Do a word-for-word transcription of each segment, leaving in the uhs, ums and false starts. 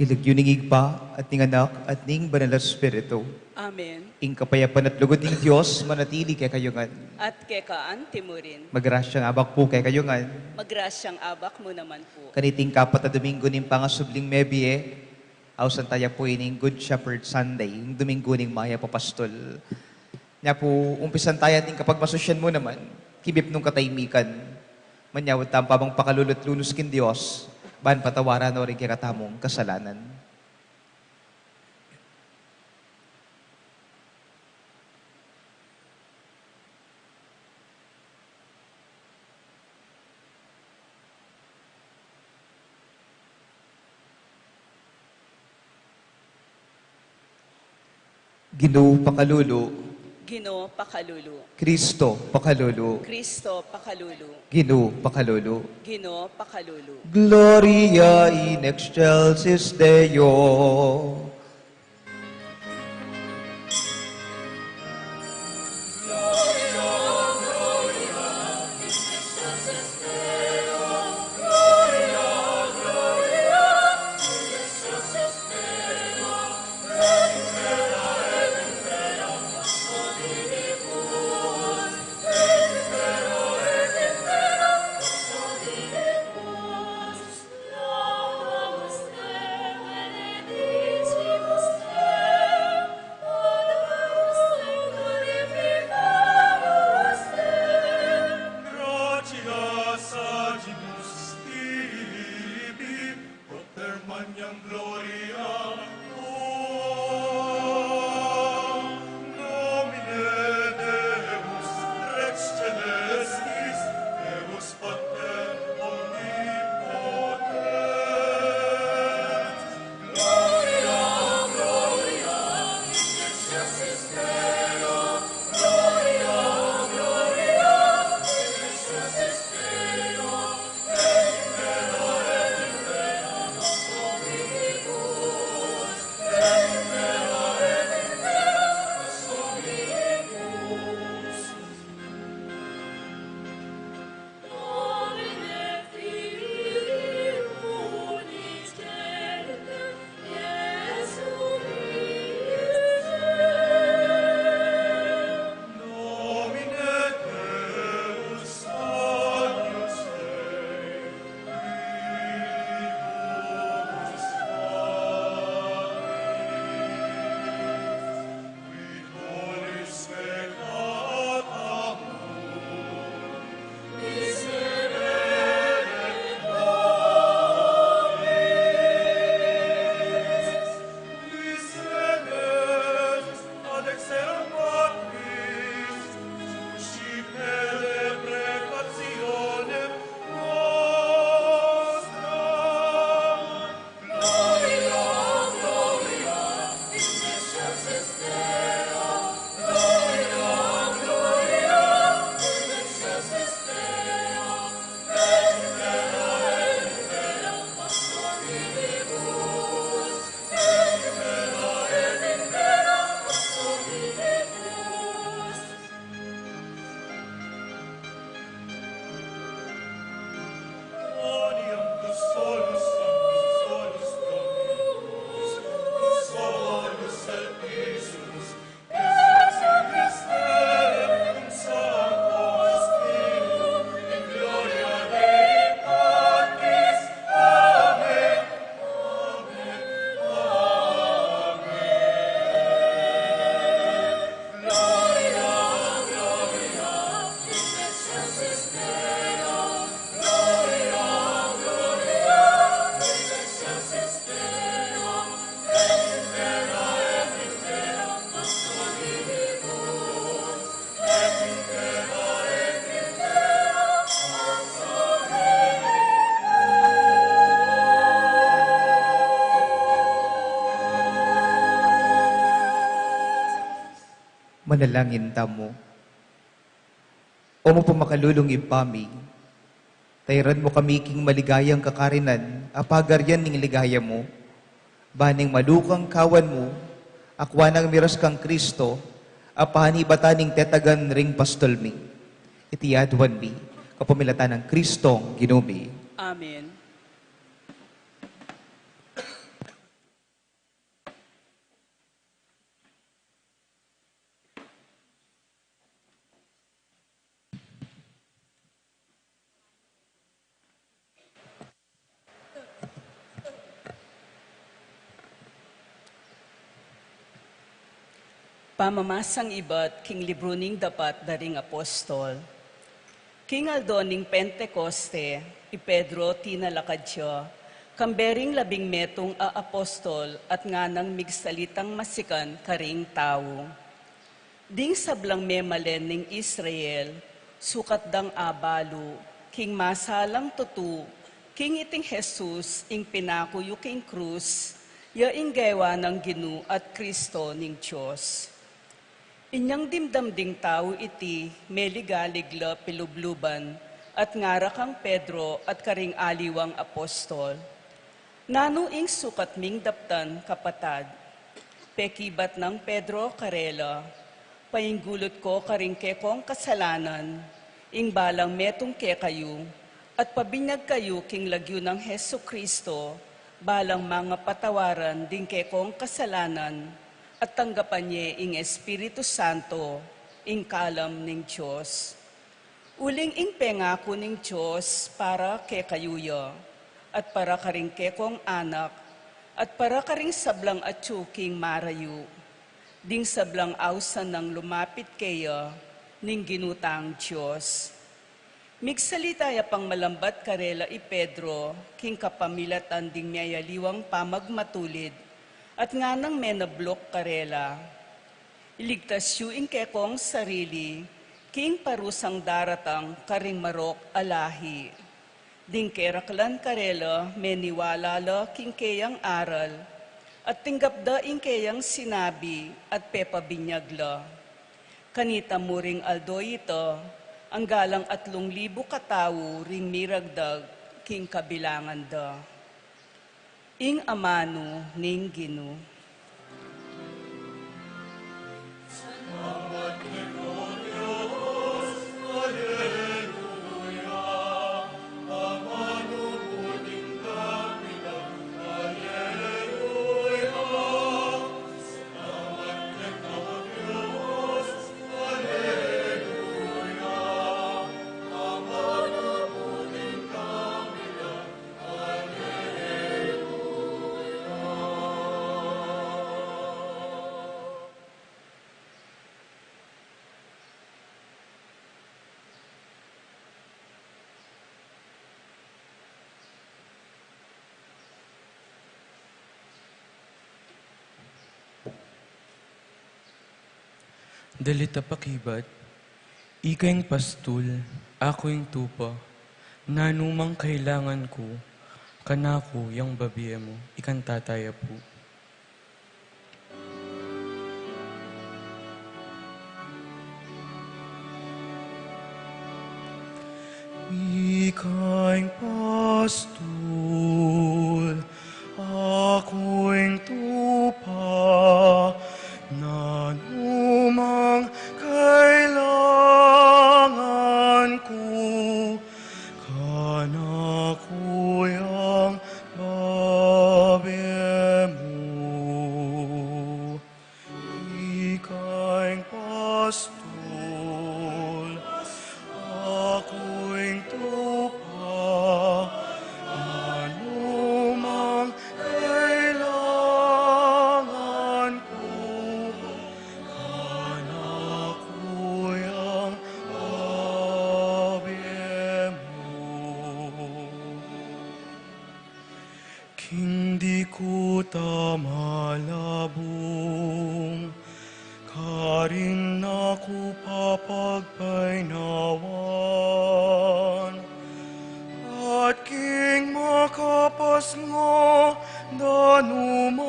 King lagyu ning Ibpa, at ning Anak, at ning Banal a Espiritu. Amen. Ing kapayapan at lugud ning Dios manatili kekayu ngan. At keka antimurin. Magrasyang abak pu kekayu ngan. Magrasyang abak mu naman pu. Kaniting kapat a Domingo ning pangasubling mebie, ausan taya pu ining Good Shepherd Sunday, ing Domingo ning Mayap a Pastol. Nya pu, umpisan taya ning kapagmasusyan mu naman, kimip nung katahimikan. Manyawad tamu pamang pakalulu at lunus king Dios, ban patawaran no ring kekatamung kasalanan. Ginu, pakalulu. Ginu, pakalulu. Kristo, pakalulu. Kristo, pakalulu. Ginu, pakalulu. Ginu, pakalulu. Gloria in excelsis Deo. Gratias agimus tibi, Pater, magnam gloriam tuam, Domine Deus, Rex celestis, Deus Pater omnipotens. Gloria, gloria in excelsis Deo, Gloria, gloria in excelsis Deo, et in terra, et in terra pax omnibus, et in terra, et in terra pax omnibus. Manalangin tamu. O mapamakalulung Ibpa mi, tairan mu kami king maligayang kakarinan a pagarian ning ligaya mu, ban ing malukang kawan mu, akua nang miras kang Kristo, a panibatan ning tetagan ring pastol mi. Iti aduan mi kapamilatan nang Kristong Ginu mi. Amen. Pamamasang ibat king libru ning dapat da ring apostol. King aldo ning Pentecoste, i Pedro tinalakad ya, kambe ring labing metung a apostol at nganang migsalitang masikan karing tau. Ding sablang memalen ning Israel, sukat dang abalu, king masalang tutu, king iting Jesus, ing pinaku yu king krus, ya ing gewa nang Ginu at Kristo ning Dios. Inyang dimdam ding tau iti, meligalig la pilubluban, at ngara kang Pedro at karing aliwang apostol, "Nanu ing sukat ming daptan, kapatad?" Pekibat nang Pedro karela, "Painggulut ko karing kekong kasalanan, ing balang metung kekayu, at pabinyag kayu king lagyu nang Jesu-Kristo, balang mangapatawaran ding kekong kasalanan, at tanggapan ye ing Espiritu Santo, ing kalam ning Dios. Uling ing pengaku ning Dios para kekayu ya, at para karing kekong anak, at para karing sablang atyu king marayu, ding sablang ausan nang lumapit keya ning Ginu tang Dios." Migsalita ya pang malambat karela i Pedro, king kapamilatan ding miyayaliwang pamagmatulid, at nganang menabluk karela, "Iligtas yu ing kekong sarili, king parusang daratang karing marok a lahi." Ding keraklan karela, meniwala la king keyang aral, at tinggap da ing keyang sinabi, at pepabinyag la. Kanita mu ring aldo ita, angga lang atlung libu katau ring miragdag king kabilangan da. Ing amanu ning Ginu. Dalit a pakibat, ika ing pastul, aku ing tupa, nanu mang kailangan ku, kanaku yang babie mu, ikanta taya pu. Ika ing pastul, aku ing tupa, nanu mang kailangan ku, kanaku yang babie mu. Ika ing pastul, aku ing tupa, anumang kailangan ku, kanaku yang babie mu. King diku ta malabung, karin na ku papagpainawan, at king makapasngo danuman,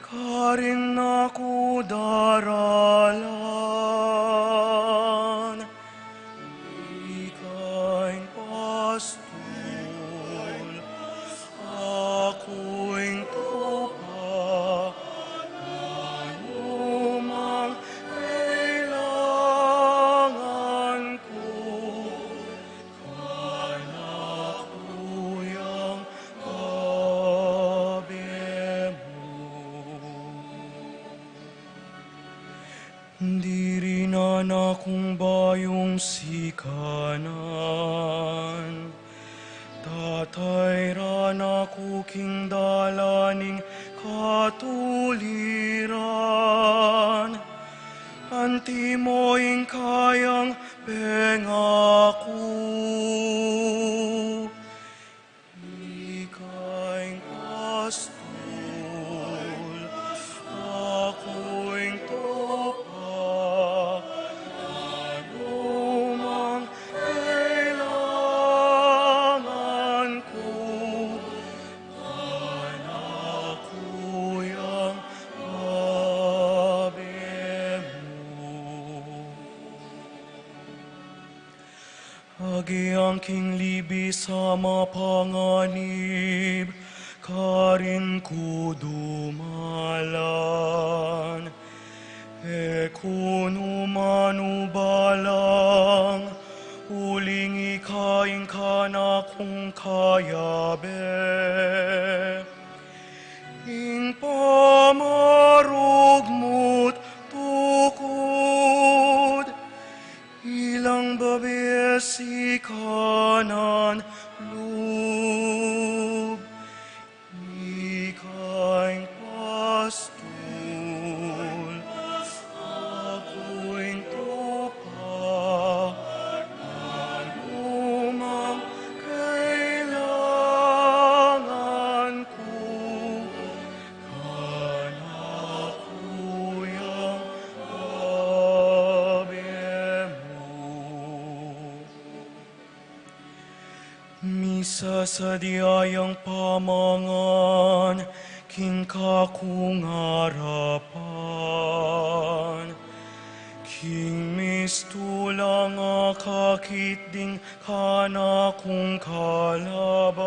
karin na ku daralan. Ika ing pastul, aku ing tupa, anumang kailangan ku, kanaku yang babie mu. Dirinan na kung bayung sikanan, tatayran na ku king dalan ning katuliran, antimo ing kayang pengaku. Ika ing pastul, aku ing tupa, anumang kailangan ku, kanaku yang babe mu. Agyang king libis a mapanganib, karin ku dumalan. E ku nu man ubalang, uling ika ing kanakung kayabe. Ing pamarugmut tukud, ilang babe sikanan lub. Ika ing pastul, aku ing tupa, anumang kailangan ku, kanaku yang babe mu. Misasadia yang pamangan king kakung arapan, king mistulang akakit ding kanakung kalaban.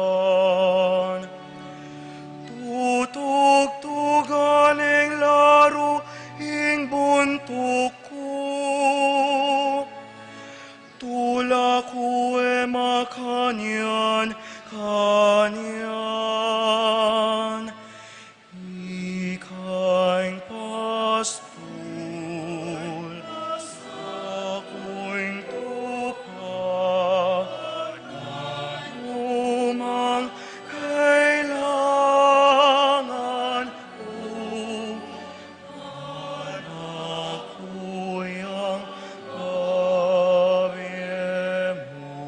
Tutugtugan ing laru ing buntuk ku, tula ku e makanyan-kanyan. Ika ing pastul, aku ing tupa, anumang kailangan ku, kanaku yang babe mu.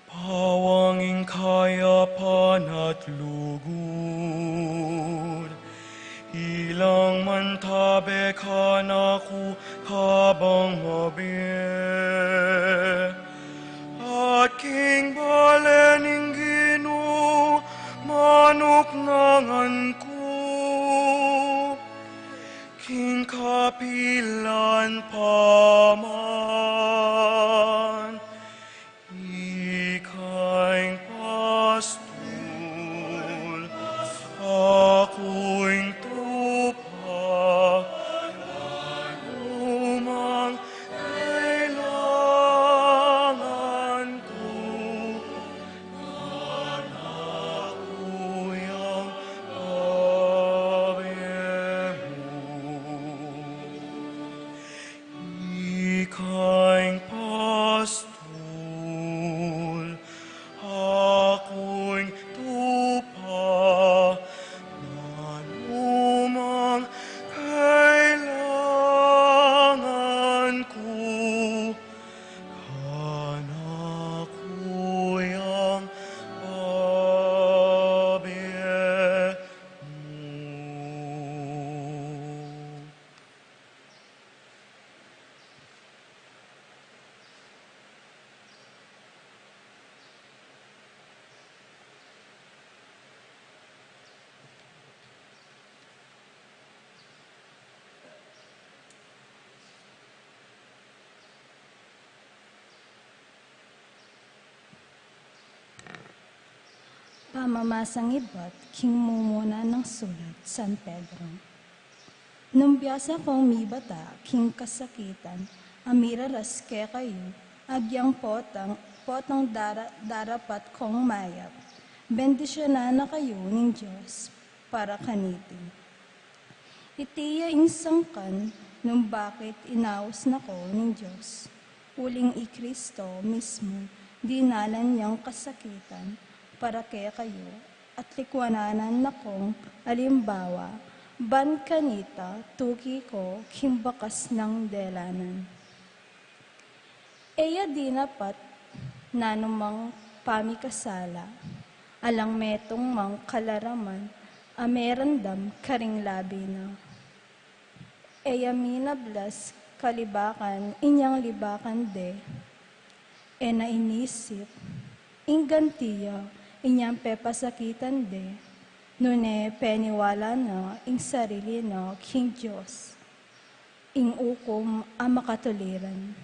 Pawang ing kayapan at lugud, ilang mantabe kanaku kabang mabie. At king bale ning Ginu manuknangan ku, king kapilan pa man. Ika ing pastul, aku ing tupa, anumang kailangan ku, kanaku yang babe mu. Ika ing pastul, aku ing tupa, anumang kailangan ku, kanaku yang babe mu. Pamamasang ibat king mumuna nang sulat San Pedro. Nung biasa kong mibata king kasakitan a miraras kekayu, agyang potang, potang dara-, darapat kong mayap, bendisyunan na kayu ning Dios para kaniti. Iti ya ing sangkan nung bakit inaus na ko ning Dios, uling i Kristo mismu dinalan yang kasakitan, para kekayu, at likwanan na kong alimbawa, ban kanita tuki ko king bakas nang delanan. E ya dinapat nanumang pamikasala, alang metung mang kalaraman a merandam karing labi na. E ya minablas kalibakan inyang libakan de, e na inisip ing ganti ya inyang pepasakitan de, nune peniwala na ing sarili na king Dios, ing ukum a makatuliran.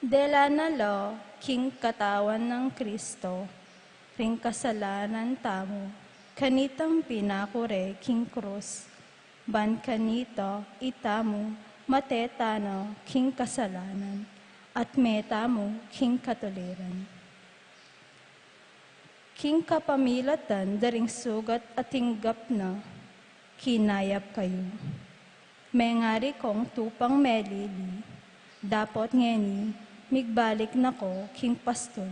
Dela na la king katawan nang Kristo, ring kasalanan tamu, kanitang pinaku re king krus, ban kanita itamu mate tana king kasalanan, at metamu king katuliran. King kapamilatan da ring sugat a tinggap na, kinayap kayu. Mengari kong tupang melili, dapot ngeni, migbalik na ko king pastul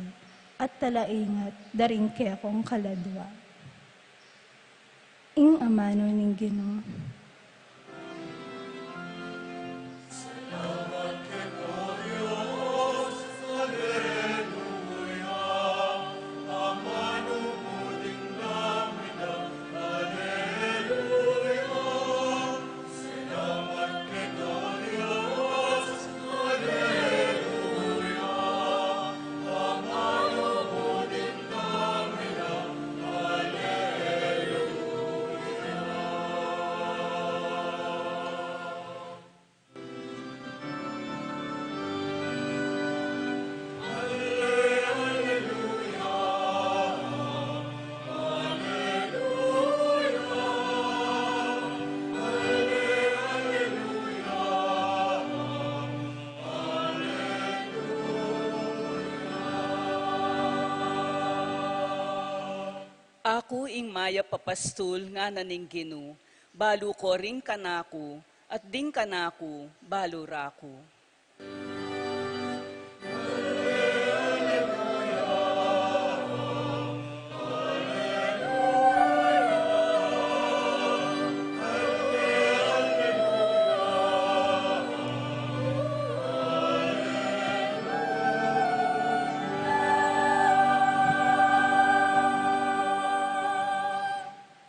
at talaingat da ring kekong kaladua. Ing amanu ning Ginu. Aku ing mayap a pastul, ngana ning Ginu, balu ko ring kanaku, at ding kanaku balu ra ku.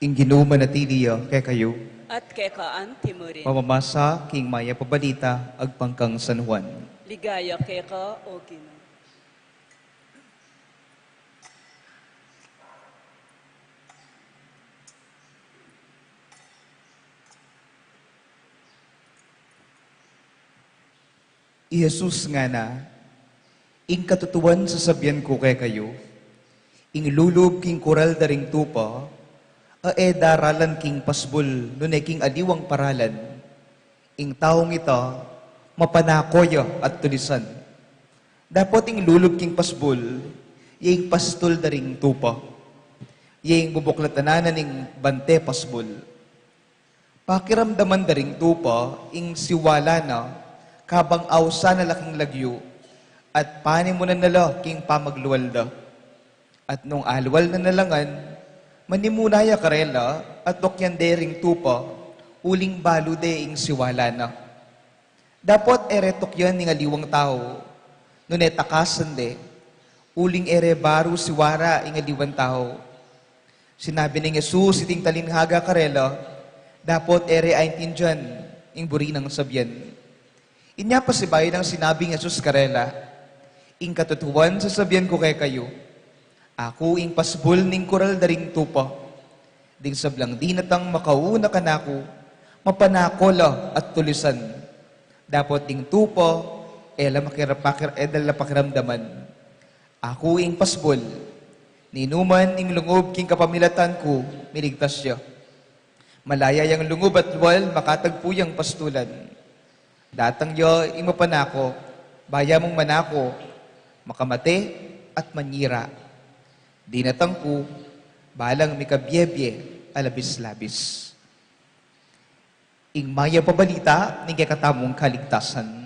Ing Ginu manatili ya kekayu. At keka anti mu rin. Pamamasa king mayap a balita agpang kang San Juan. Ligaya keka, O Ginu. I Jesus ngana, ing katutuan sasabian ku kekayu, ing lulub king kural da ring tupa, a e daralan king pasbul nune king aliwang paralan, ing taung ita mapanako ya at tulisan. Dapot ing lulub king pasbul, ya ing pastul da ring tupa, ya ing bubuklatan na ning bante pasbul. Pakiramdaman da ring tupa ing siwala na, kabang ausan na la king lagyu, at panimunan na la king pamaglual da. At nung alual na na la ngan, manimuna ya karela, at tukyan de ring tupa, uling balu de ing siwala na. Dapot e re tukyan ing aliwang tau, nune takasan de, uling e re baru siwara ing aliwang tau. Sinabi nang Jesus iting talinghaga karela, dapot e re aintindian ing buri nang sabian. Inya pasibayu nang sinabi nang Jesus karela, ing katutuan sasabian ku kekayu, aku ing pasbul ning kural da ring tupa. Ding sablang dinatang makauna kanaku, mapanako la at tulisan. Dapot ding tupa, e la makira-, pakir-, e da la pakiramdaman. Aku ing pasbul, ninuman ing lungub king kapamilatan ku, miligtas ya. Malaya yang lungub at lual, makatagpu yang pastulan. Datang ya ing mapanako, baya mung manako, makamate at manyira. Dinatang ku, balang mikabiebie a labis-labis. Ing mayap a balita ning kekatamung kaligtasan.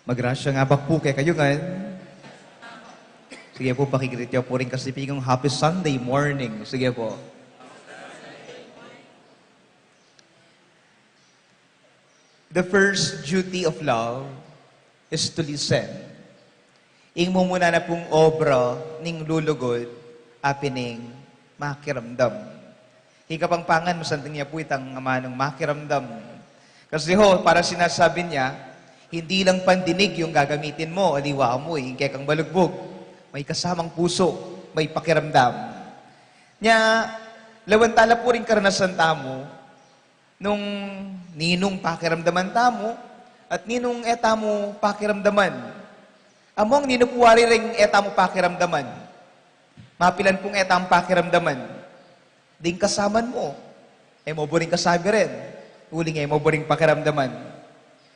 Magrasyang abak pu kekayu ngan. Sige pu, pakigreet yu pu ring kasipingang Happy Sunday morning. Sige pu. The first duty of love is to listen. Ing mumuna na pung obra ning lulugud, apin ing makiramdam. King Kapampangan, masanting ya pu itang amanung makiramdam. Kasi ho, parang sinasabi niya, hindi lang pandinig yung gagamitin mo, aliwa mu, ing kekang balugbug. May kasamang pusu, may pakiramdam. Nya, lawan tala pu ring karanasan tamu, nung ninung pakiramdaman tamu, at ninung e tamu pakiramdaman. Among ninu pu wari ring e tamu pakiramdaman? Mapilan pung e tamu pakiramdaman? Ding kasaman mu, e mu buring kasabi rin, uling e mu buring pakiramdaman.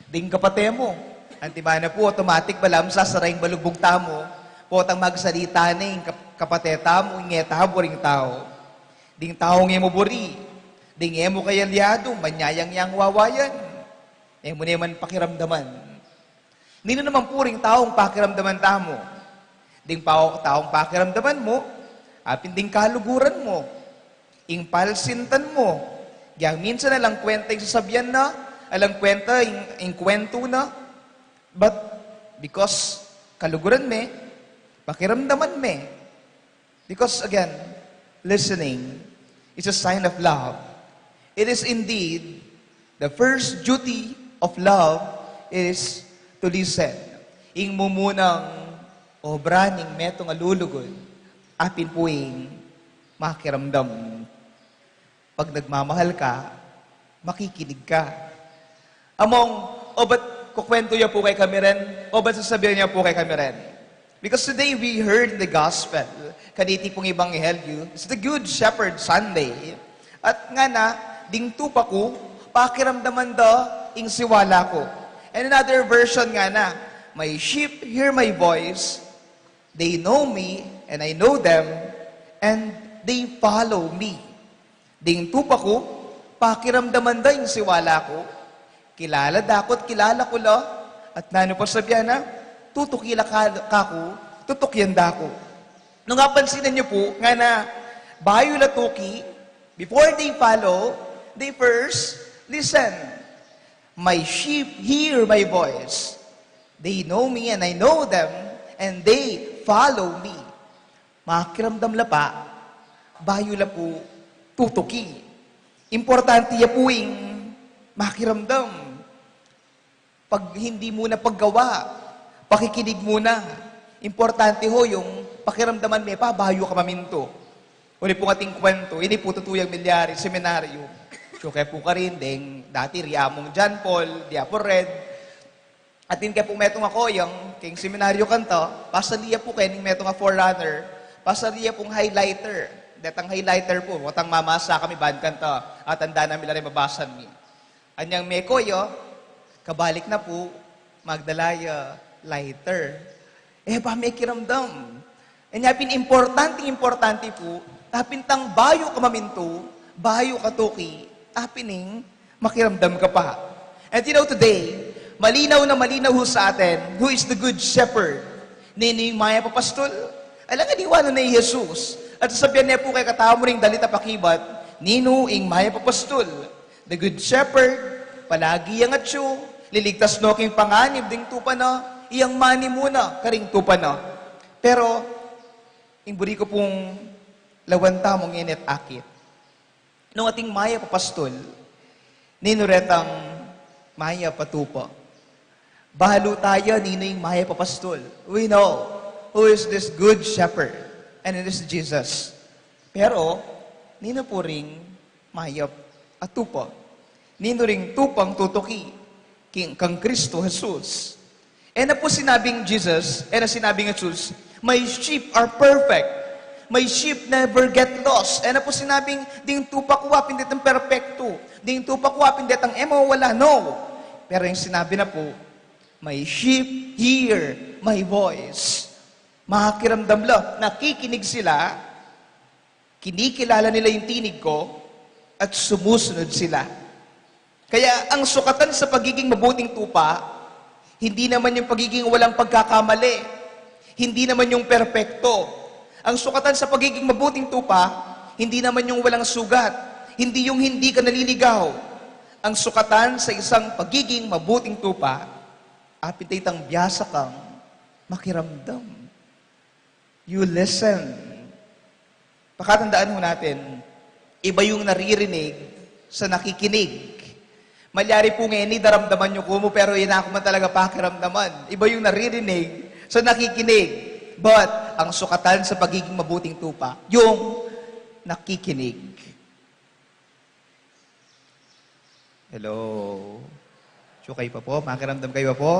Ding kapate mu, antimana pu, automatic, balamu sasara ing balugbug tamu, potang magsalita ne ing kap-, kapate tamu, ing e tamu buring tau. Ding taung e mu buri, ding e mu kaalyadu, manyayang yang wawayan. E mu ne man pakiramdaman. Ninu naman pu ring taung pakiramdaman tamu? Ding pa-, taung pakiramdaman mu, apin ding kaluguran mu, ing palsintan mu, yang minsan alang kwenta ing sasabian na, alang kwenta ing, ing kwentu na, but because kaluguran me, pakiramdaman me. Because again, listening is a sign of love. It is indeed the first duty of love is to listen. Ing mumunang obra ning metung a lulugud, apin pu ing makiramdam. Pag nagmamahal ka, makikinig ka. Among, o ba't kukwentu ya pu kekami rin? O ba't sasabian ya pu kekami rin? Because today we heard the gospel. Kaniti pung ebanghelyo, it's the Good Shepherd Sunday. At ngana, ding tupa ku, pakiramdaman da ing siwala ku. And another version ngana, "My sheep hear my voice, they know me, and I know them, and they follow me." Ding tupa ku, pakiramdaman da ing siwala ku, kilala da ku at kilala ku la, at nanu pa sabian na, tutuki la ka-, kaku, tutukian da ku. Nung apansinan yu pu, ngana, bayu la tuki, before they follow, they first listen. "My sheep hear my voice. They know me and I know them, and they follow me." Makiramdam la pa, bayu la pu tutuki. Importante ya pu ing makiramdam. Pag hindi mu na paggawa, pakikinig mu na. Importante ho yung pakiramdaman me pa bayu ka mamintu. Uli pung ating kwentu, ini pu tutu yang milyari, seminaryo. Suke pu karin, deng dati Riamong John Paul, Diapo Red. Atin ke pung metung a koyang, king seminaryo kanta, pasali ya pu keni ing metung a forerunner, pasali ya pung highlighter. Detang highlighter pu, potang mamasa kami ban kanta, at anda na mi la rin mabasan mi. Anyang meko ya, kabalik na pu, magdala ya lighter. E pa mekiramdam. Anya pin importanteng importante pu, apin tang bayu ka mamintu, bayu ka tuki, apin ing makiramdam ka pa. And you know, today, malinaw na malinaw ho sa atin, who is the good shepherd? Ninu ing mayap a pastul? Alang aliwa na i Jesus. At sasabian ne pu kekatamu ring dalit a pakibat, ninu ing mayap a pastul? The good shepherd, palagi yang atyu, liligtas no king panganib ding tupa na, iyang manimuna karing tupa na. Pero, ing buri ku pung lawan tamu ngeni at akit. Nung ating mayap a pastul, ninu retang mayap a tupa? Balu taya ninu ing mayap a pastul. We know who is this good shepherd, and it is Jesus. Pero, ninu pu ring mayap a tupa? Ninu ring tupang tutuki king, kang Kristo Jesus? E na pu sinabing Jesus, e na sinabing Jesus, "My sheep are perfect. My sheep never get lost." E na pu sinabing, "Ding tupa ku apin detang perpektu. Ding tupa ku apin detang e mawawala." No. Pero ing sinabi na pu, "My sheep hear my voice." Makiramdam la, nakikinig sila, kinikilala nila yung tinig ko, at sumusunod sila. Kaya ang sukatan sa pagiging mabuting tupa, Hindi naman yung pagiging walang pagkakamali. Hindi naman yung perpekto. Ang sukatan sa pagiging mabuting tupa, hindi naman yung walang sugat. Hindi yung hindi ka naliligaw. Ang sukatan sa isang pagiging mabuting tupa, apin tang biasa kang makiramdam. You listen. Pakatandaan ho natin, iba yung naririnig sa nakikinig. Malyari po ngeni, daramdaman nyo kumu, pero yun ako man talaga pakiramdaman. Iba yung naririnig sa nakikinig. But, ang sukatan sa pagiging mabuting tupa, yung nakikinig. Hello? Sure kayo pa po? Makiramdam kayo pa po?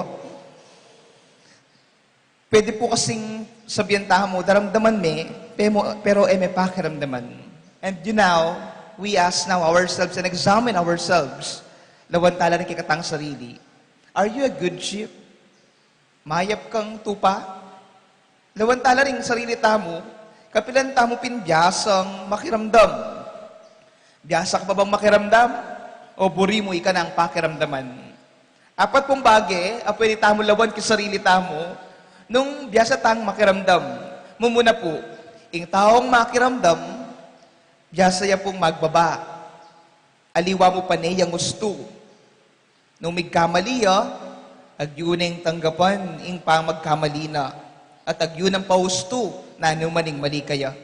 Pwede po kasing sabihan tamu, daramdaman me, pe mo, pero e me pakiramdaman. And you know, we ask now ourselves and examine ourselves. Lawan tala ring kekatang sarili. Are you a good sheep? Mayap kang tupa? Lawan tala ring sarili tamu, kapilan tamu pin biasang makiramdam. Biasa ka pa bang makiramdam? O buri mu ika nang pakiramdaman? Apat pung bage a pwede tamu lawan king sarili tamu nung biasa tang makiramdam. Mumuna pu, ing taung makiramdam, biasa ya pung magbaba. Aliwa mu pane yang ustu. Nung migkamali ya, agyu neng tanggapan ing pamagkamali na, at agyu nang paustu nanu man ing mali kaya.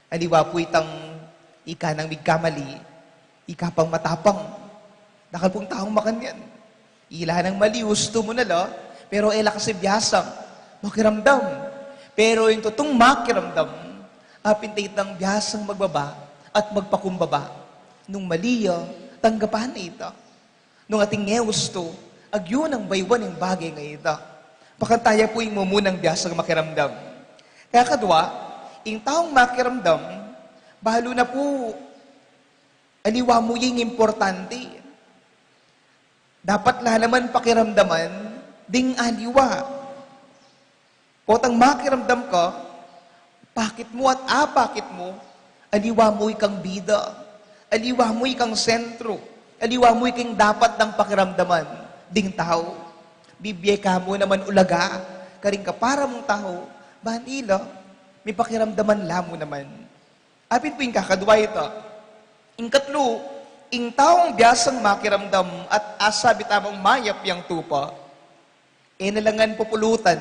Aliwa pu itang ika nang migkamali, ika pang matapang. Dakal pung taung makanyan. Ila nang mali, ustu mu na la, pero e la kasi biasang makiramdam. Pero ing tutung makiramdam, apin ta itang biasang magbaba at magpakumbaba. Nung mali ya, tanggapan na ita. Nung atin ngeus tu, agyu nang baywan ing bage a ita. Pakanta ya pu ing mumunang biasang makiramdam. Kaya kadwa, ing taung makiramdam, balu na pu, aliwa mu ing importante. Dapat la naman pakiramdaman ding aliwa. Potang makiramdam ka, pakit mu at apakit mu, aliwa mu ikang bida, aliwa mu ikang sentro, aliwa mu ikang dapat nang pakiramdaman ding tau. Bibie ka mu naman ulaga karing kapara mung tau, ban ila mipakiramdaman la mu naman. Apin pu ing kakadwa ita. Ing katlu, ing taung biasang makiramdam at asabi tamung mayap yang tupa, e na la ngan pupulutan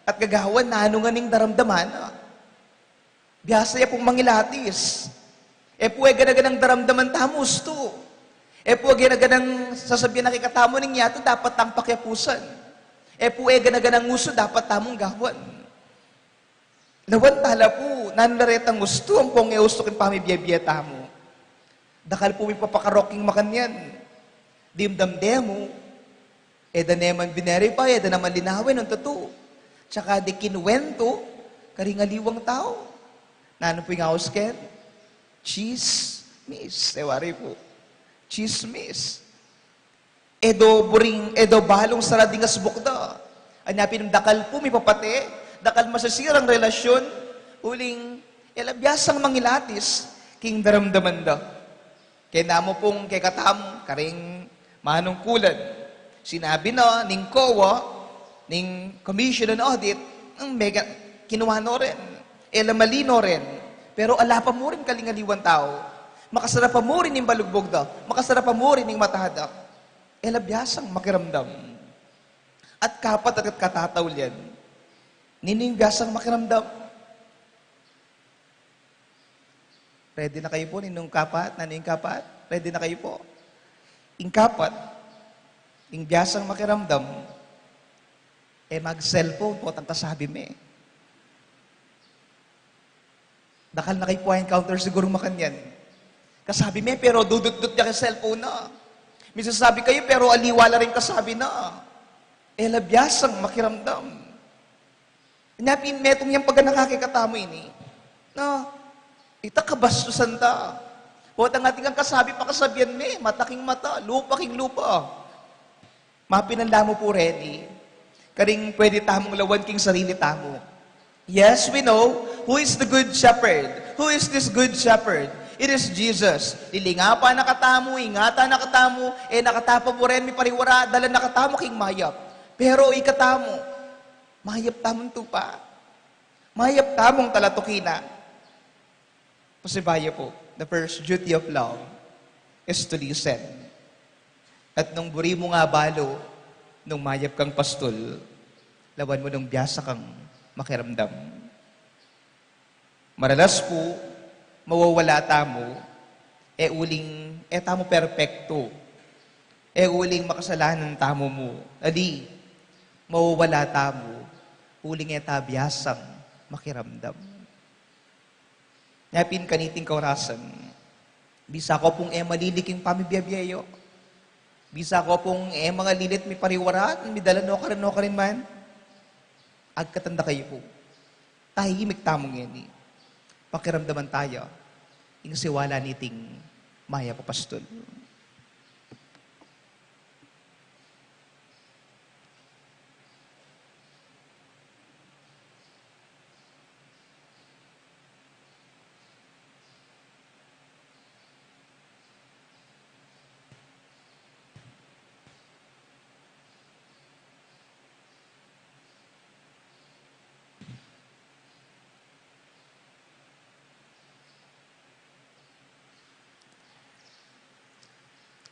at gagawan nanu ngan ing daramdaman na. Biasa ya pung mangilatis. E pu e gana-ganang daramdaman tamu ustu. E pu e gana-ganang sasabian na kekatamu ning yatu dapat tang pakiapusan. E pu e gana-ganang usu dapat tamung gawan. Lawan tala pu, nanu la retang ustu ampong e ustu king pamibie-bie tamu. Dakal pu mipapakarok king makanyan. Dimdam de mu, e da ne man bineripay, e da naman linawin nung tutu. Tsaka de kinuwentu karing aliwang tau. Nanu pu ing aus ken? Tsismis. E wari pu. Tsismis. E do buring, e do balung sara ding asbuk da. Anya pin dakal pu mipapate, dakal masisirang relasyun, uling e la biasang mangilatis king daramdaman da. Kaya namu pung kekatamu, karing manungkulan, sinabi na ning COA, ning Commission on Audit, nung mega, kinua no rin. E la mali no rin. Pero ala pa mu rin karing aliwang tau. Makasara pa mu rin ing balugbug da. Makasara pa mu rin ing mata da. E la biasang makiramdam. At kapat at katataulian, ninu ing biasang makiramdam? Ready na kayu pu? Ninung kapat? Nanu ing kapat? Ready na kayu pu? Ing kapat, ing biasang makiramdam, e mag-cellphone potang kasabi me. Dakal na kayu pu a-encounter sigurung makanyan. Kasabi me, pero dudut-dut ya king cellphone na. Misasabi kayu, pero aliwa la ring kasabi na. E la biasang makiramdam. Nya pin metung yang paganaka kekatamu ini. No? Ita kabastusan ta. Potang atin kang kasabi, pakasabian me, mata king mata, lupa king lupa. Mapinan la mu pu reni karing pwede tamung lawan king sarili tamu. Yes, we know who is the good shepherd. Who is this good shepherd? It is Jesus. Lilingapan na katamu, ingatan na katamu, e na katamu pa mu rin mipariwara, dalan na katamu king mayap. Pero ikatamu, mayap tamung tupa. Mayap tamung talatuki na. Pasibayu pu, the first duty of love is to listen. At nung buri mu ngang balu, nung mayap kang pastul, lawan mu nung biasa kang makiramdam. Maralas pu, mawawala tamu, e uling e tamu perpektu, e uling makasalanan tamu mu, ali, mawawala tamu, uling e ta biasang makiramdam. Nya pin kaniting kaurasan, bisa ku pung e malili king pamibie-bie yu, bisa ku pung e mangalilit mipariwarat, midala no karin, no karin man, agkatan da kayu pu. Tahimik tamu ngeni. Pakiramdaman taya ing siwala niting mayap a pastul.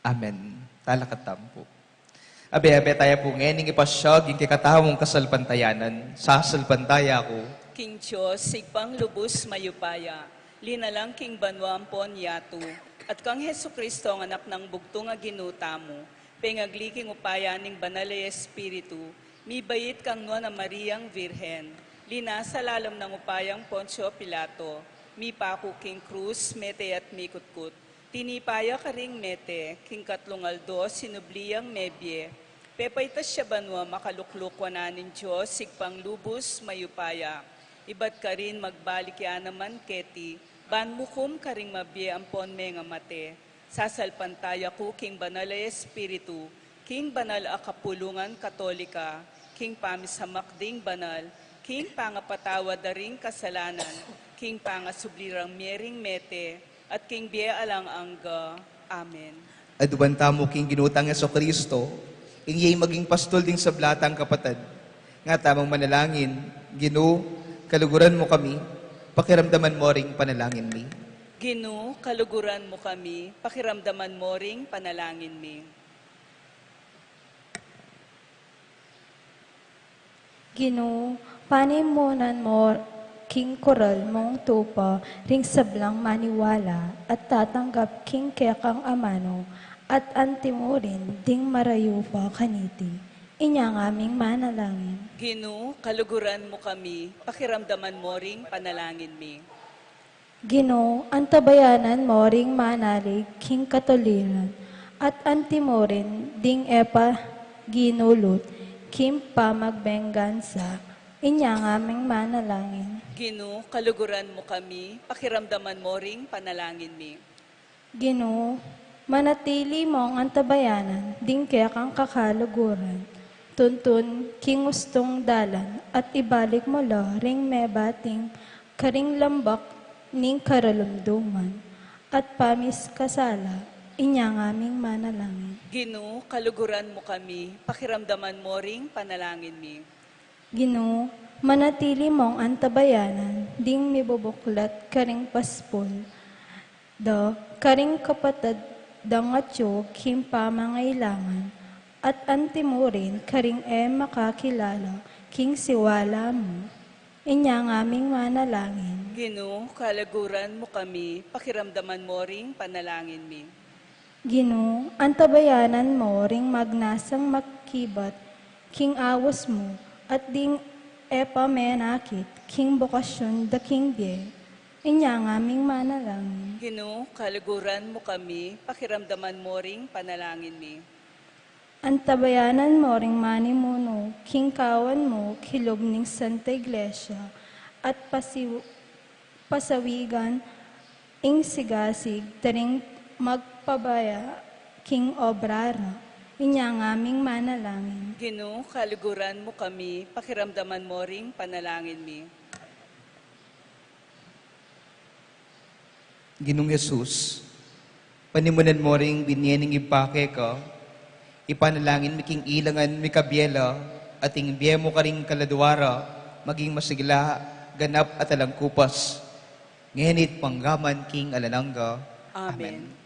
Amen. Talakad tamu pu. Abe-abe taya pu ngening ipasiag ing kekatamung kasalpantayanan. Sasalpantaya ku king Dios, Ibpang lubus mayupaya, linalang king banua ampon yatu, at kang Jesucristo, ang Anak nang bugtung a Ginu tamu, pengagli king upaya ning Banal a Espiritu, mibait kang Nuan a Mariang Virgen, linasa lalam nang upayang Poncio Pilato, mipaku king krus, mete at mikutkut, tinipa ya karing mete, king katlung aldo sinubli yang mebie, pepaitas ya banua, makalukluk wanan ning Dios, Ibpang lubus mayupaya, ibat karin magbalik ya naman keti, ban mukum karing mabie ampon mengamate. Sasalpantaya ku king Banal a Espiritu, king banal a kapulungan Katolika, king pamisamak ding banal, king pangapatawad da ring kasalanan, king pangasubli rang mie ring mete, at king bie alang angga. Amen. Aduan tamu king Ginu tang Jesucristo, ing iya ing maging pastul ding sabla tang kapatad. Nga tamung manalangin. Ginu, kaluguran mu kami, pakiramdaman mu ring panalangin mi. Ginu, kaluguran mu kami, pakiramdaman mu ring panalangin mi. Ginu, panimunan mu king kural mung tupa ring sablang maniwala at tatanggap king kekang amanu at antimurin ding marayu pa kaniti. Inya ngaming manalangin. Ginu, kaluguran mu kami, pakiramdaman mu ring panalangin mi. Ginu, antabayanan mu ring manalig king katuliran, at antimurin ding e pa ginulut king pamagbengansa. Inya ngaming manalangin. Ginu, kaluguran mu kami, pakiramdaman mu ring panalangin mi. Ginu, manatili mung antabayanan ding kekang kakaluguran, tuntun king ustung dalan at ibalik mu la ring mebating karing lambak ning karalumduman at pamiskasala. Inya ngaming manalangin. Ginu, kaluguran mu kami, pakiramdaman mu ring panalangin mi. Ginu, manatili mung antabayanan ding mibubuklat karing paspul da karing kapatad dang atyu king pamangailangan, at antimurin karing e makakilala king siwala mu. Inya ngaming manalangin. Ginu, kaluguran mu kami, pakiramdaman mu ring panalangin mi. Ginu, antabayanan mu ring magnasang makibat king aus mu, at ding e pa menakit king bokasyon da king bie. Inya ngaming manalangin. Ginu, kaluguran mu kami, pakiramdaman mu ring panalangin mi. Antabayanan mu ring manimunu king kawan mu kilub ning Santa Iglesia, at pasiw-, pasawigan ing sigasig da ring magpabaya king obra ra. Inya ngaming manalangin. Ginu, kaluguran mu kami, pakiramdaman mu ring panalangin mi. Ginung Jesus, panimunan mu ring binye ning Ibpa keka, Ipanalangin mi king ilangan mi kabie la, at ing bie mu karing kaladua ra, maging masigla, ganap at alang kupas. Ngeni at anggaman king alang angga. Amen. Amen.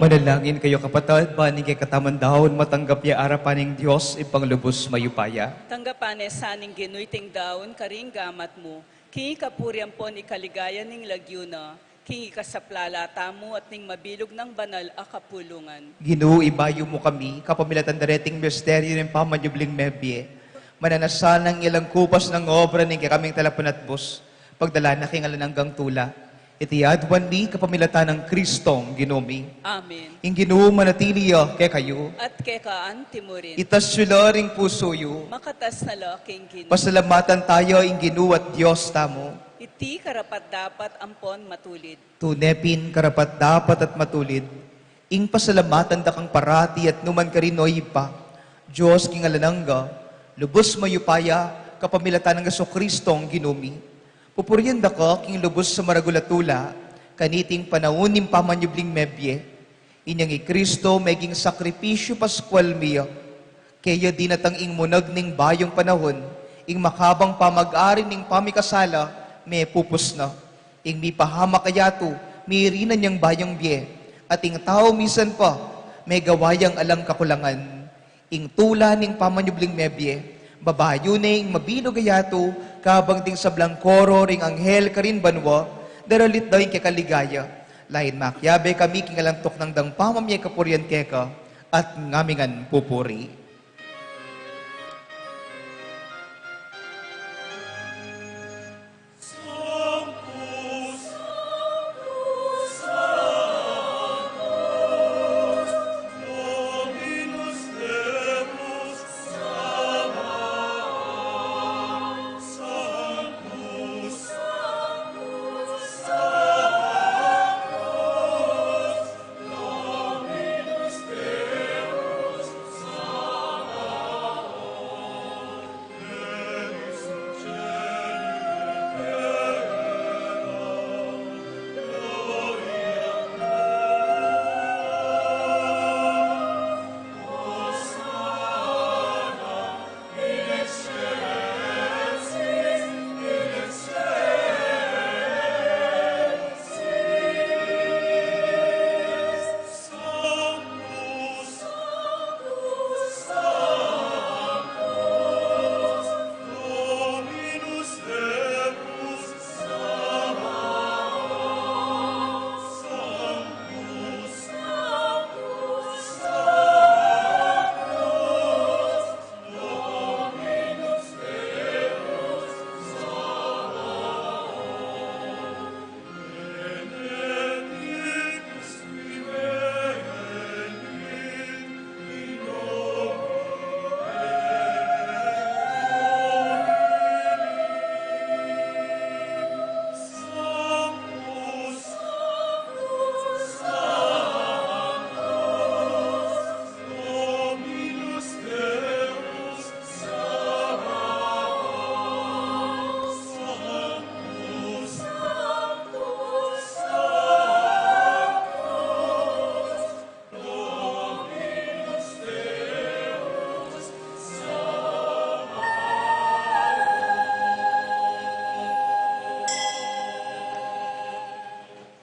Manalangin kayu, kapatad, ban ing kekatamung daun matanggap ya arapan ning Dios, Ibpang lubus mayupaya. Tanggapan na sa ning Ginu iting daun karing gamat mu, king kapurian ampon ikaligaya ning lagyu na, king ikasaplala tamu at ning mabilug nang banal a kapulungan. Ginu, ibayu mu kami kapamilatan dareting misteryu ning pamanyubling mebie. Mananasan nang alang kupas ning obra ning kekaming talapanatbus, pagdala na king alang anggang tula. Iti aduan mi kapamilatan nang Kristong Ginu mi. Amen. Ing Ginu manatili ya kekayu. At keka antimurin. Itas yu la ring pusu yu. Makatas na la king Ginu. Pasalamatan taya ing Ginu at Dios tamu. Iti karapat-dapat ampon matulid. Tune pin karapat-dapat at matulid, ing pasalamatan da kang parati at numan karin, o Ibpa, Dios king alang angga, lubus mayupaya, kapamilatan nang Jesucristong Ginu mi. Pupurian da ka king lubus a maragul a tula, kaniting panaun ning pamanyubling mebie. Inyang i Cristo meging sakripisyu Paskual mi ya. Kaya dinatang ing munag ning bayung panahun, ing makabang pamag-ari ning pamikasala, mepupus na. Ing mipahamak a yatu, mirinan yang bayung bie. At ing tau misan pa, megawa yang alang kakulangan. Ing tula ning pamanyubling mebie, babayu ne ing mabilug a yatu, kabang ding sablang koro ring anghel karin banua, daralit da ing kekaligaya. Lain makiabe kami king alang tuknang dang pamamie kapurian keka, at ngamingan pupuri.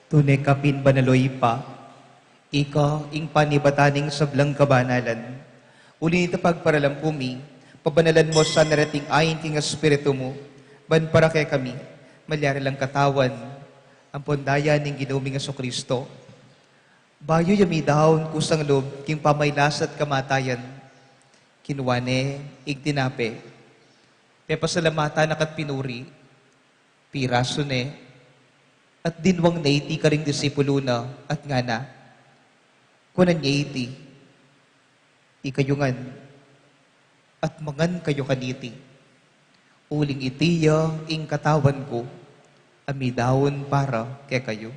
Tune ka pin banal, o Ibpa, ika ing panibatan ning sablang kabanalan. Uli nita pagparalampu mi, pabanalan mu sana reting ain king Espiritu mu, ban para kekami, malyari lang katawan ampon daya ning Ginu ming Jesucristo. Bayu ya midaun kusang lub king pamailas at kamatayan, kinua ne ing tinape, pepasalamatan na ka't pinuri, pirasu ne, at dinwang ne iti karing disipulu na, at ngana, kunan ye iti, ikayu ngan, at mangan kayu kaniti. Uling iti ya ing katawan ku, a midaun para kekayu.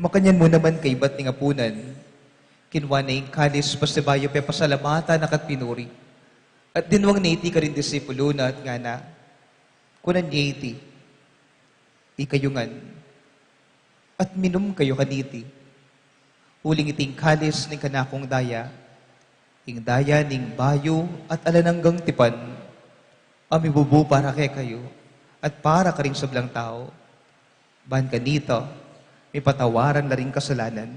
Makanyan mu naman kaibat ning apunan, kinua ne ing kalis pasibayu pepasalamatan na ka't pinuri, at dinwang ne iti karing disipulu na at ngana, kunan ye iti, ikayu ngan, at minum kayu kaniti. Uling iti ing kalis ning kanakung daya, ing daya ning bayu at alang anggang tipan, a mibubu para kekayu at para karing sablang tau, ban kanita mipatawaran la ring kasalanan.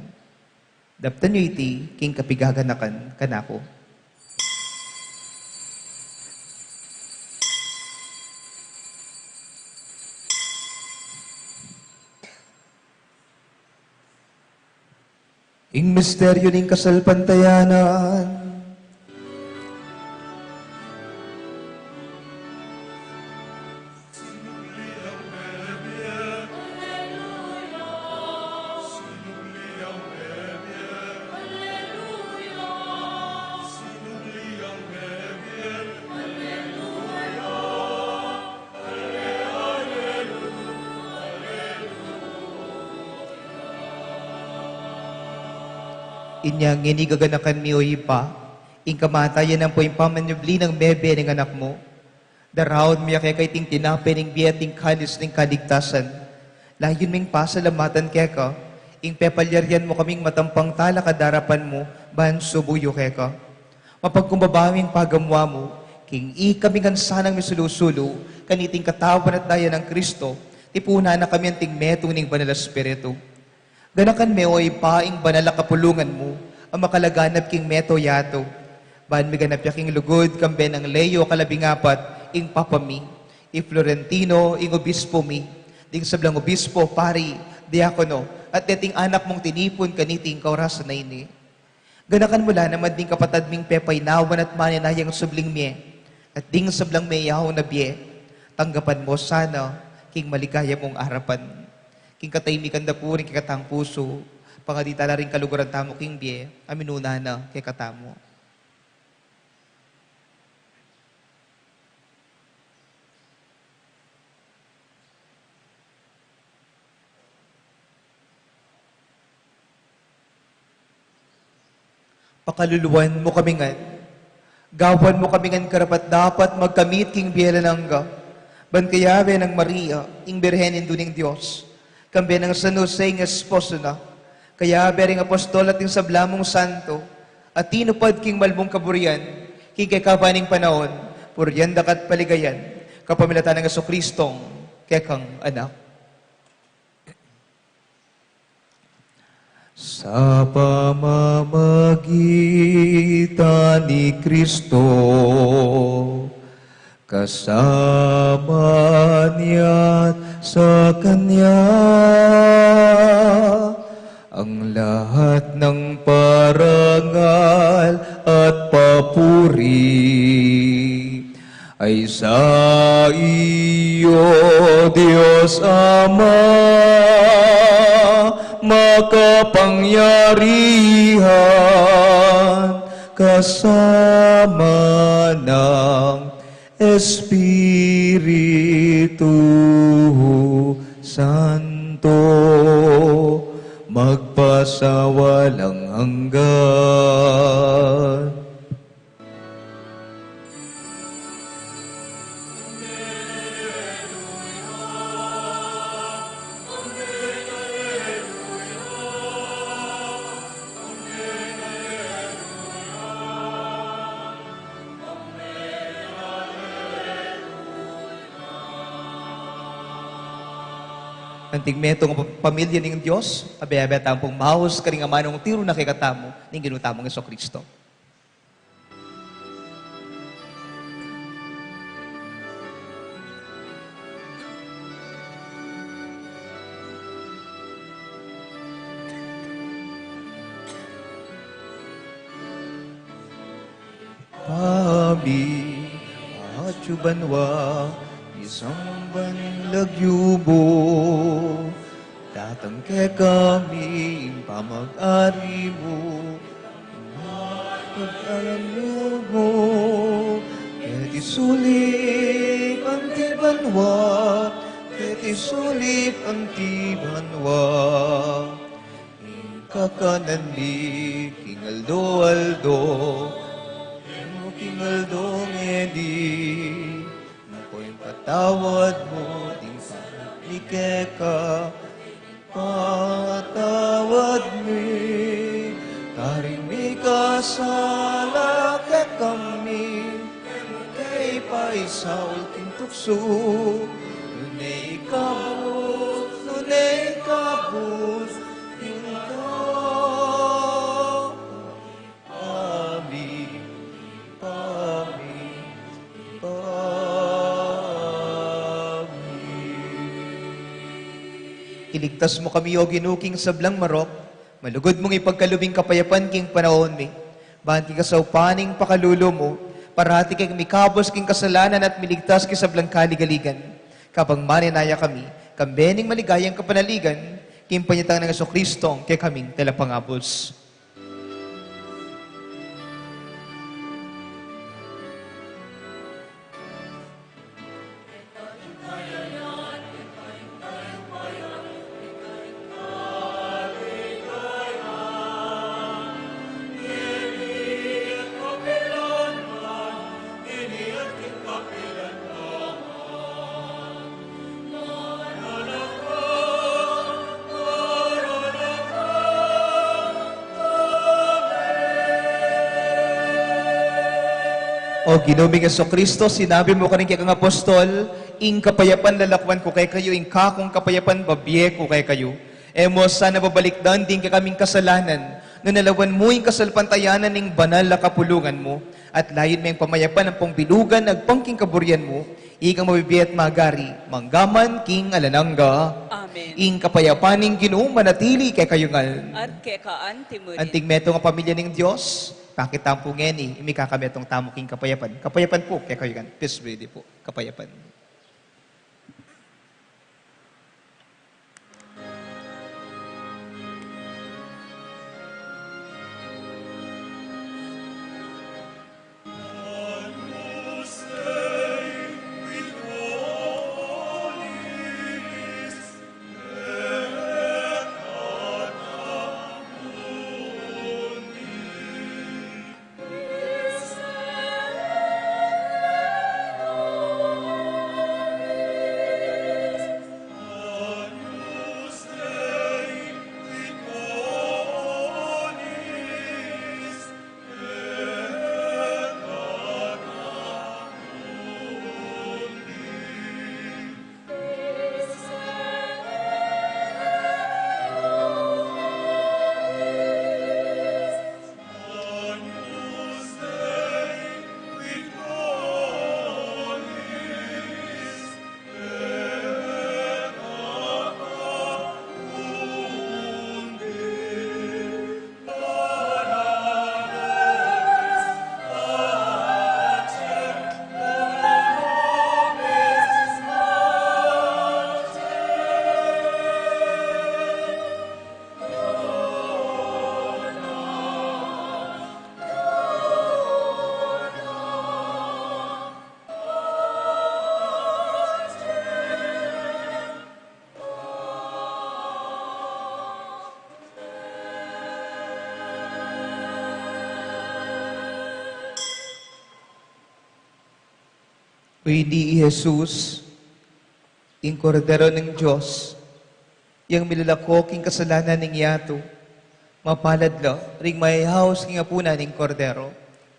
Daptan yu iti king kapigaganakan kanaku. Ing misteryu ning kasalpantayanan. Inya ngeni gaganakan mi, O Ibpa, ing kamatayan ampo ing pamanyubli nang mebie ning Anak mu. Daraun mi keka iting tinape ning bie at ing kalis ning kaligtasan. Layun ming pasalamatan keka ing pepalyarian mu kaming matampang talakad king arapan mu ban subuyu keka. Mapagkumbaba ming pagamuan mu king ikami ngan sanang misulu-sulu kaniting katawan at daya nang Kristo, tipunan na kami anting metung ning Banal a Espiritu. Ganakan me, O Ibpa, ing banal a kapulungan mu a makalaganap king mabilug a yatu, ban miganap ya king lugud kambe nang Leo kalabing apat, ing Papa mi, i Florentino, ing Obispo mi, ding sablang obispo, pari, diakono, at deting anak mung tinipun kaniting kaurasan a ini. Ganakan mu la naman ding kapatad ming pepainawan at maninayang subling mie, at ding sablang meyaun a bie, tanggapan mu sana king maligaya mung arapan. King katahimikan da pu ring kekatang pusu, pangadi tala ring kaluguran tamu king bie a minuna na kekatamu. Pakaluluan mu kami ngan, gawan mu kami ngan karapat-dapat magkamit king bie alang angga, ban kayabe nang Maria, ing Birhen Indu ning Dios, kambe nang San Jose ing esposo na, kayabe ring apostol at ing sabla mung santo, a tinupad king malmung kaburian king kekaban ning panaun, purian da ka at paligayan kapamilatan nang Jesucristong kekang Anak. Sa pamamagitan ni Kristo, kasama niya at sa Kanya, ang lahat ng parangal at papuri ay sa iyo, Dios Ama, makapangyarihan, kasama ng Espiritu Santo, magpasawalang hanggan. Anting metung a pa-, pamilya ning Dios, abe-abe tamu pung maus karing amanung tiru na kekatamu ning Ginu tamung Jesucristo. Ibpa mi, atsu ka banua, misamban ing lagyu mu, datang kekami ing pamag-ari mu, ing lub mu, keti sulip anti banua, keti sulip anti banua. Ing kakanan mi king aldo-aldo, ibie mu king aldo ngeni, ampong ipatawad mu ding sala mi keka, patawad mi karing mikasala kekami, e mu ke paisaul king tuksu, nune ikabus, nune ikabus king kami, kami. Iligtas mu kami, O Ginu, king sablang marok, Malugud mung ipagkalub ing kapayapan king panaun mi, ban king kasaupan ning pakalulu mu, parati keng mikabus king kasalanan at miligtas king sablang kaligaligan. Kabang manenaya kami, kambe ning maligayang kapanaligan, king panyatang nang Jesucristo, kekaming talapangabus. O Ginu ming Jesucristo, sinabi mu karing kekang apostol, "Ing kapayapan lalakwan ku kekayu, ing kakung kapayapan bibie ku kekayu." E mu sana babalikdan ding kekaming kasalanan, nune lawan mu ing kasalpantayanan ning banal a kapulungan mu, at layun me ing pamayapan ampong bilugan agpang king kaburian mu, ikang mabibie at magari, mangga man king alang angga. Amen. Ing kapayapan ning Ginu manatili kekayu ngan. At keka anti mu rin. Anting metung a pamilya ning Dios, pakit tamu pu ngeni ing mikakametung tamu king kapayapan. Kapayapan pu kekayu ngan. Peace be with you pu. Kapayapan. Ini i Jesus, ing Kordero ning Dios, yang milalako king kasalanan ning yatu. Mapalad la ring mayayaus king apunan ning Kordero.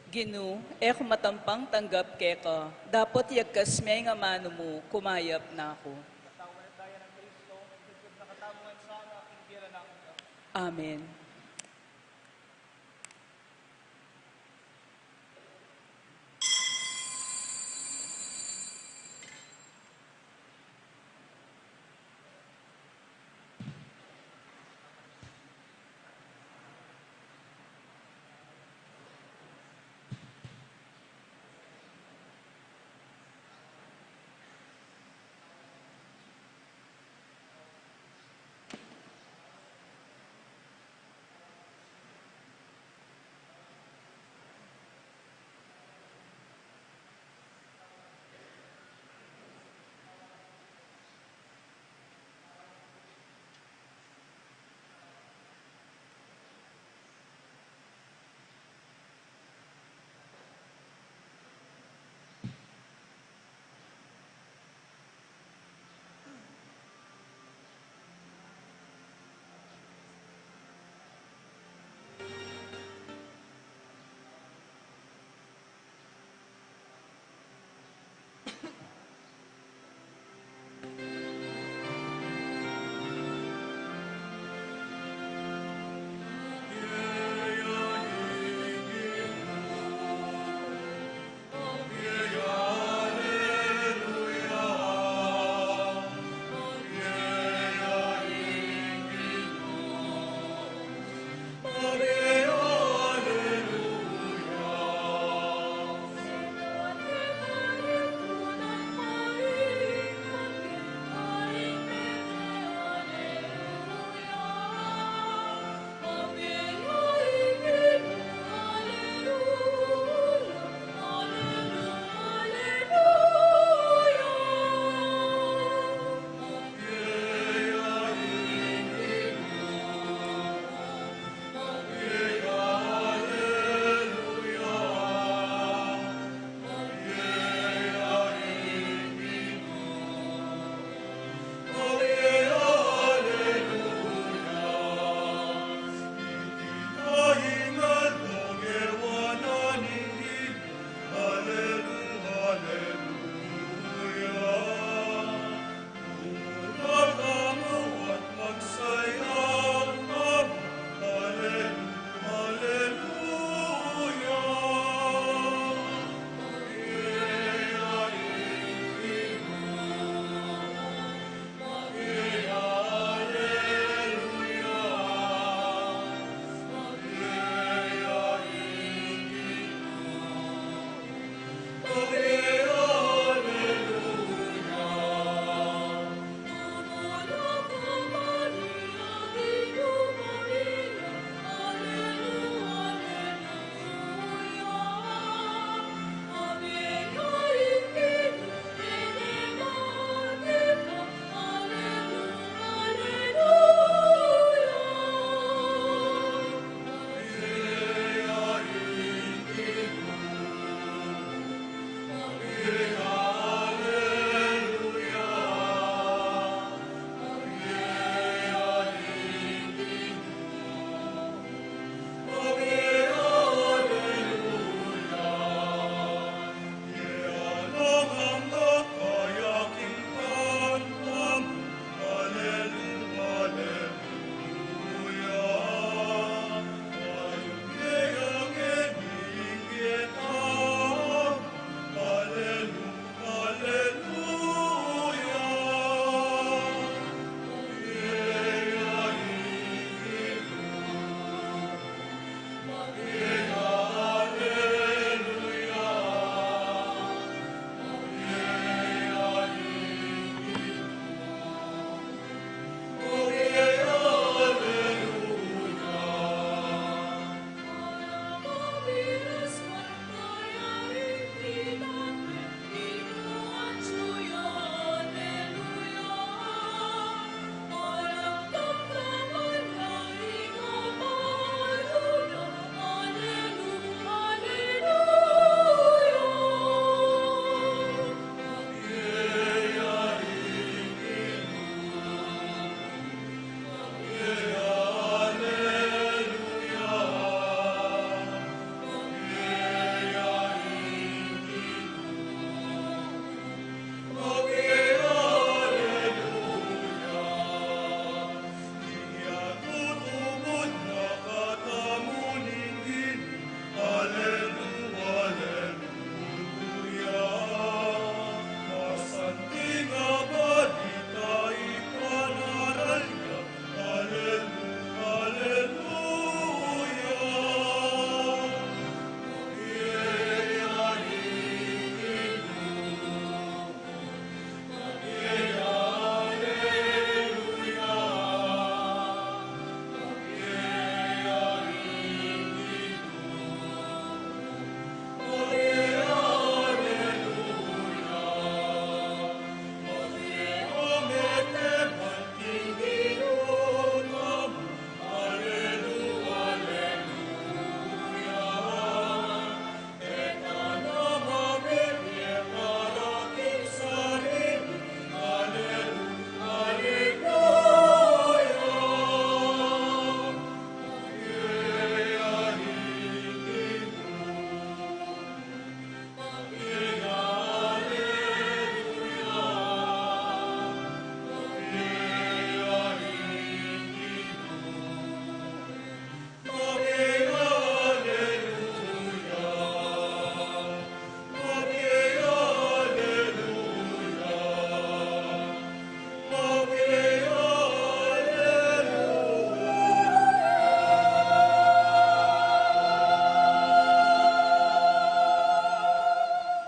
Ginu, e ku matampang tanggap keka, dapot yagkas me ing amanu mu, kumayap na ku. Amen.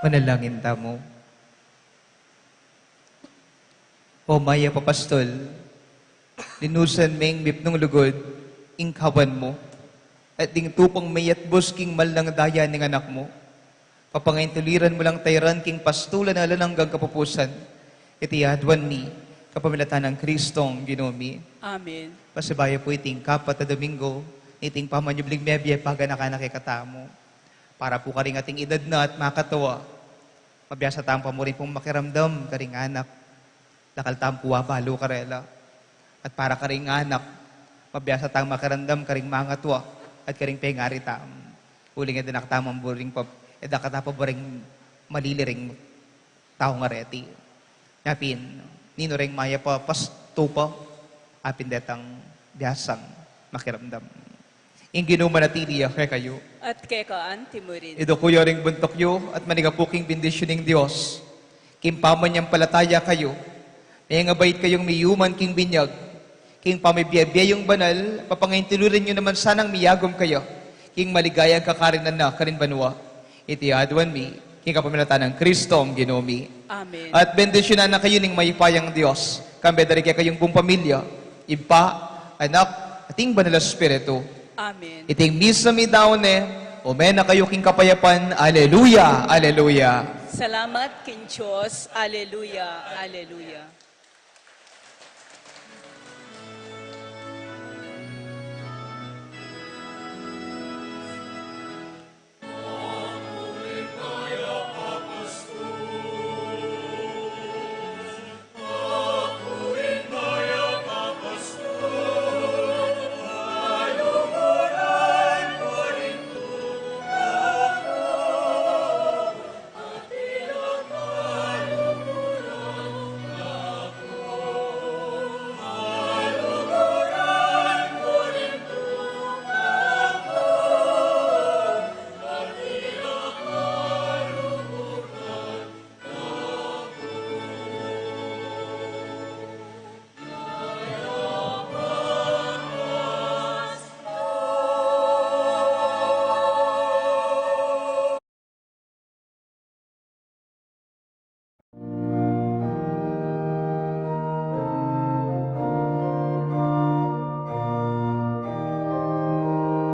Manalangin tamu. O Mayap a Pastol, linusan meng mipnung lugud ing kawan mu, at ding tupang meyatbus king malnang daya ning Anak mu. Papangaintuliran mu lang tayran king pastulan a alang anggang kapupusan. Iti aduan mi kapamilatan nang Kristong Ginu mi. Amen. Pasibayu pu iting kapat a Domingo niting pamanyubling mebie paganakan na kekatamu. Para pu karing ating edad na at makatua, mabiasa tang pamurin pung makiramdam karing anak. Dakal tang puwa balu karela. At para karing anak, mabiasa tang makiramdam karing mangatua at karing pengari tam. Uling e da na katamu buring pa, e da katamu buring maliliring tau ngareti. Nya pin, ninu reng mayap a pastupa, apin detang biasang makiramdam. Ing Ginu manatili ya kekayu. At keka anti mu rin. Iduku yu ring buntuk yu, at manigapu king bendisyon ning Dios. King pamanyang palataya kayu, mengabait kayung miyuman king binyag. King pamibie-bie yung banal, papangaintuliran yu naman sanang miyagum kaya king maligayang kakarinan na karin banua. Iti aduan mi, king kapamilatan nang Kristong Ginu mi. Amen. At bendisyonan na kayu ning mayupayang Dios, kambe da rin kekayung buung pamilya, Ibpa, Anak, at ing Banal a Espiritu. Amen. Iting misa mi daun ne, ume na kayu king kapayapan. Aleluya, aleluya. Salamat king Dios. Aleluya, aleluya.